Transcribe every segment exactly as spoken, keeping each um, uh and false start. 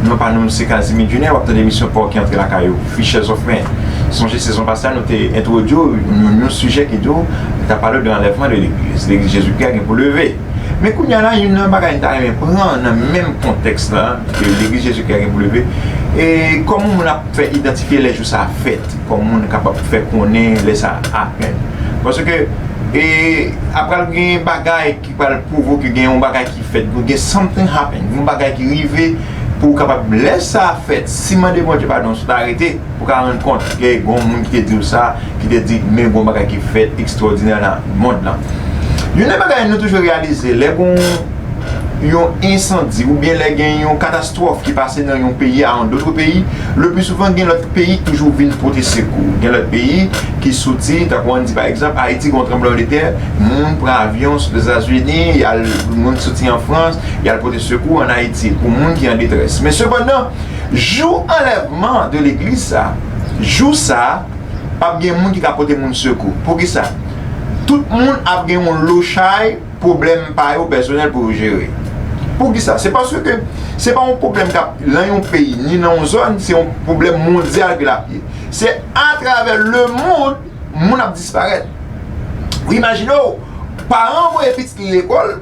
Non pa nou se Casimir Junior, w ap tande emisyon Pòk ki antre lakay ou, Fishers of Men. Sonje sezon pase a, nou te entwodui w yon, yon sijè ki di w, ta pale w de anlèvman de legliz. Legliz Jezikri a gen pou leve. Men kounye a la, youn nan bagay m ta renmen pran nan menm kontèks la, ke legliz Jezikri a gen pou leve, e kòman moun ap fè idantifye lè jou sa a fèt, kòman moun kapab fè konnen lè sa a happen. Paske, e, apral gen bagay ki pral pwovoke gen yon bagay ki fèt, gen something happen, yon bagay ki rive pou w kapab, lè sa a fèt, si mande Bondye padon, si w ta rete, ou ka rann kont ke gon moun ki te di w sa, ki te di, men gon bagay ki fèt ekstwòdinè nan mond lan. Youn nan bagay nou toujou reyalize, lè gon yon ensandi oubyen lè gen yon katastwòf ki pase nan yon peyi a yon dòt peyi, le pli souvan gen lòt peyi ki toujou vin pote sekou. Gen lòt peyi ki soti, tankou ann di pa egzanp, Ayiti gen yon tranblemanntè, moun pran avyon sot Etazini, y al, moun soti an Frans, y al pote sekou ann Ayiti pou moun ki an detrès. Men sepandan, jou anlèvman de legliz sa, jou sa, p ap gen moun ki ka pote moun sekou. Poukisa? Tout moun ap gen yon lo chay pwoblèm pa yo pèsonèl pou yo jere. Poukisa? Se paske se pa yon pwoblèm k ap nan yon peyi, ni nan yon zòn, se yon pwoblèm mondyal ke l ap ye. Se atravè lemonn, moun ap disparèt. Ou imajine w, paran voye pitit li lekòl,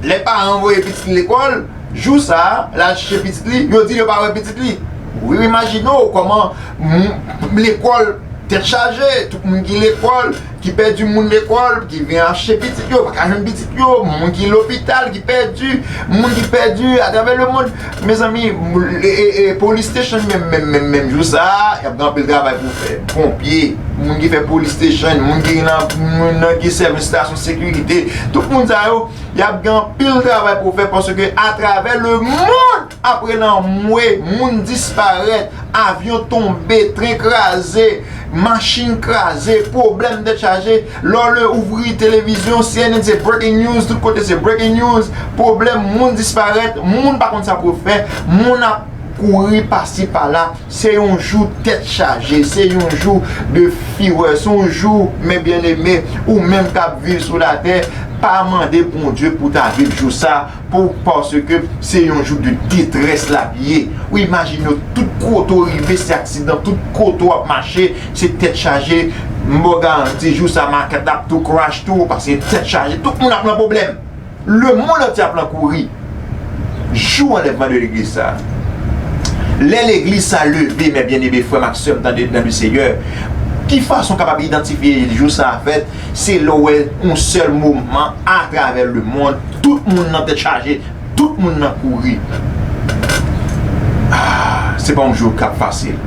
lè paran voye pitit li lekòl, jou sa a, l al chèche pitit li, yo di yo pa wè pitit li. Ou imajine w kòman m- lekòl tèt chaje, tout moun ki lekòl, ki pèdi moun lekòl, ki vin al chèche pitit yo, pa ka jwenn pitit yo, moun ki lopital, ki pèdi, moun ki pèdi atravè lemonn. Mezanmi, e, e, e, police station menm, menm, menm, menm jou sa a, y ap gen anpil travay pou fè. Ponpye, moun ki fè police station, moun ki nan, moun nan ki sèvi estasyon sekirite, tout moun sa yo, y ap gen anpil travay pou fè paske atravè lemonn, apre lanmwe, moun disparèt, avyon tonbe, tren kraze, machin kraze, pwoblèm tèt chaje. Lè w le ouvri televizyon, C N N se breaking news, tout kote se breaking news, pwoblèm, moun disparèt, moun pa konn sa pou yo fè, moun ap kouri pasi pala. Se yon jou tèt chaje, se yon jou de firè, se yon jou, men byeneme, ou menm k ap viv sou latè, pa mande Bondye pou ta viv jou sa, pou, paske se yon jou de detrès l ap ye. Ou imajine w, tout kote w rive, se aksidan, tout kote w ap mache, se tèt chaje. M ba w garanti, jou sa, makèt la ap tou crash tou, paske tèt chaje, tout moun ap nan pwoblèm. Lemonn antye ap lan kouri. Jou anlèvman de legliz sa. Lè legliz sa leve, men byeneme, frè m ak sè m, tande nan le Seyè, ki fason w kapab idantifye jou sa a fèt? Se lè w wè yon sèl moman atravè lemonn, tout moun nan tèt chaje, tout moun nan kouri. Ah, se pa yon jou k ap fasil.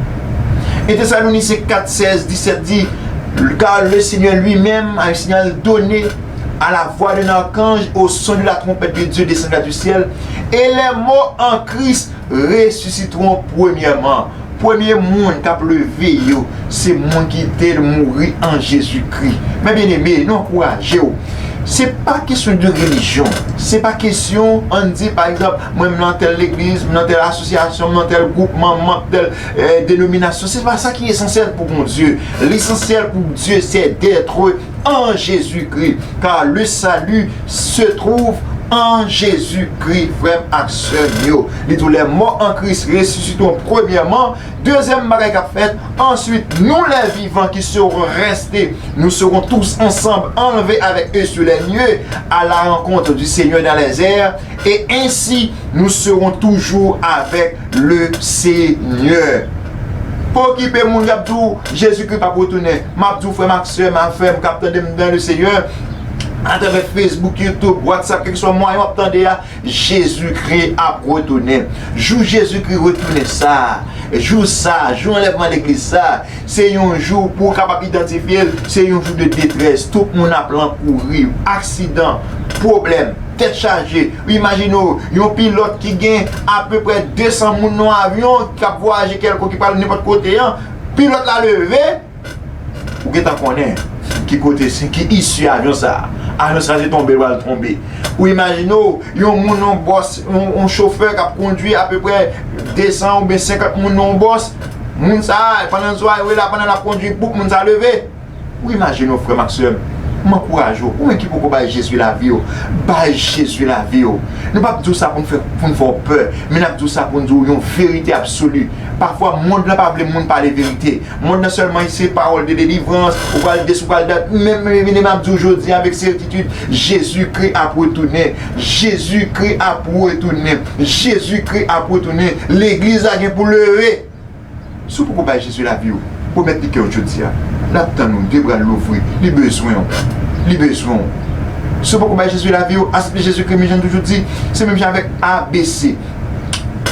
En Tesalonisyen kat, sèz, disèt di, Car le Seigneur lui-même a un signal donné à la voix d'un archange, au son de la trompette de Dieu descendra du ciel, et les morts en Christ ressusciteront premièrement. Premye moun k ap leve yo, se moun ki te mouri an Jezikri. Men byeneme, nou ankouraje w. Se pa kesyon de relijyon. Se pa kesyon, ann di, pa egzanp, mwen m nan tèl legliz, m nan tèl asosyasyon, m nan tèl gwoupman, m nan tèl, eh, denominasyon. Se pa sa ki esansyèl pou Bondye. Lesansyèl pou Dye, se d'être en Jésus-Christ, car le salut se trouve en Jésus-Christ, frè m ak sè m yo. Li di w, les morts en Christ ressusciteront premièrement. Dezyèm bagay k ap fèt, ensuite, nous les vivants qui serons restés, nous serons tous ensemble enlevés avec eux sur les nuées à la rencontre du Seigneur dans les airs, et ainsi nous serons toujours avec le Seigneur. Pa okipe moun k ap di w Jezikri p ap retounen. M ap di w, frè m ak sè m, frè m k ap tande m nan le Seyè, atravè Facebook, YouTube, WhatsApp, kèlkeswa mwayen w ap tande a, Jezikri ap retounen. Jou Jezikri retounen sa, jou sa, jou anlèvman legliz sa, se yon jou pou w kapab idantifye l, se yon jou de detrès. Tout moun ap lan kouri, aksidan, pwoblèm, tèt chaje. Imajine w, yon pilòt ki gen apeprè de san moun nan yon avyon k ap vwayaje kèlkonk, ki pral nenpòt kote an, pilòt la leve, ou gentan konnen ki kote se, ki isi avyon sa a. Avyon sa a se tonbe l pral tonbe. Ou imajine w, yon moun, yon bòs, yon, yon chofè k ap kondui apeprè de san oubyen senkant moun nan yon bòs. Moun sa a, pandan zwa yo la, pandan l ap kondui, boup, moun sa a leve. Ou imajine w, frè m ak sè m, M ankouraje w, ou menm ki poko bay Jezi lavi w, bay Jezi lavi w. Nou p ap di w sa pou n fè, pou n fè w pè, men n ap di w sa pou n di w yon verite absoli. Pafwa, mond lan pa vle moun pale verite. Mond lan sèlman se pawòl de delivrans, ou pral desi, ou pral dat. Men, men, men, men m ap di w jodi a avèk sètitid, Jezikri ap retounen. Jezikri ap retounen. Jezikri ap retounen. Legliz la gen pou leve. Si w poko bay Jezi lavi w, pwomèt li kè w jodi a. L ap tann ou, de bra l louvri. Li bezwen w. Li bezwen w. Si w poko bay Jezi lavi w, aksepte Jezikri, men jan m toujou di, se menm jan avèk A B C.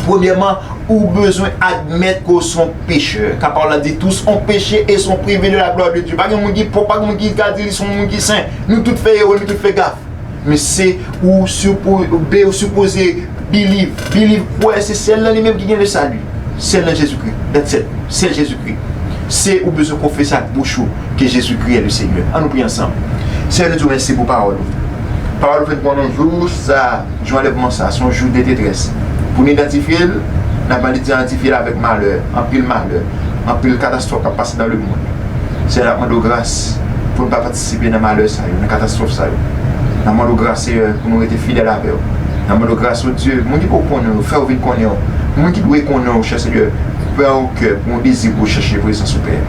Premyèman, ou bezwen admèt ke w se yon pechè. Ka pawòl la di, tous ont péché et sont privés de la gloire de Dieu. Pa gen moun ki pwòp, pa gen moun ki ka di li se yon moun ki sen. Nou tout fè erè, nou tout fè gaf. Men se ou sipo-, be-, ou sipoze believe. Believe, kwè, se sèl nan li menm ki gen le salut. Sèl nan Jezikri. That's it. Sèl Jezikri. Se ou bezwen konfese ak bouch ou ke Jezikri est le Seigneur. An nou priye ansanm. Senyè, nou di w mèsi pou pawòl ou. Pawòl ou fè n konnen yon jou sa, jou anlèvman sa, se yon jou de detrès. Pou nou idantifye l, n ap mande Dye idantifye l avèk malè, anpil malè, anpil katastwòf k ap pase nan lemonn. Senyè, n ap mande w gras pou n pa patisipe nan malè sa yo, nan katastwòf sa yo. N ap mande w gras, Senyè, pou nou rete fidèl avè w. N ap mande w gras, o Dye, moun ki poko konnen w, fè yo vin konnen w. Moun ki dwe konnen w, chè Senyè, fè yon kè pou yon dezi pou yo chèche prezans ou, Pè.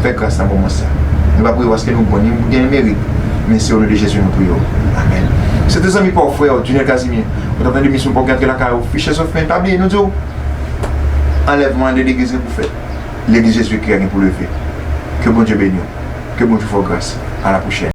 Fè gras nan moman sa. Nou pa priye w paske nou bon, ni nou gen merit, men se o non de Jezi nou priye w. Amèn. Se te zanmi pa w, frè w, Junior Casimir. Ou t ap tande emisyon pa w ki antre lakay ou, Fishes of Men. Pa bliye, nou di w, anlèvman de legliz gen pou fèt. Legliz Jezikri a gen pou leve. Ke Bondye beni w. Ke Bondye fè w gras. A la pwochèn.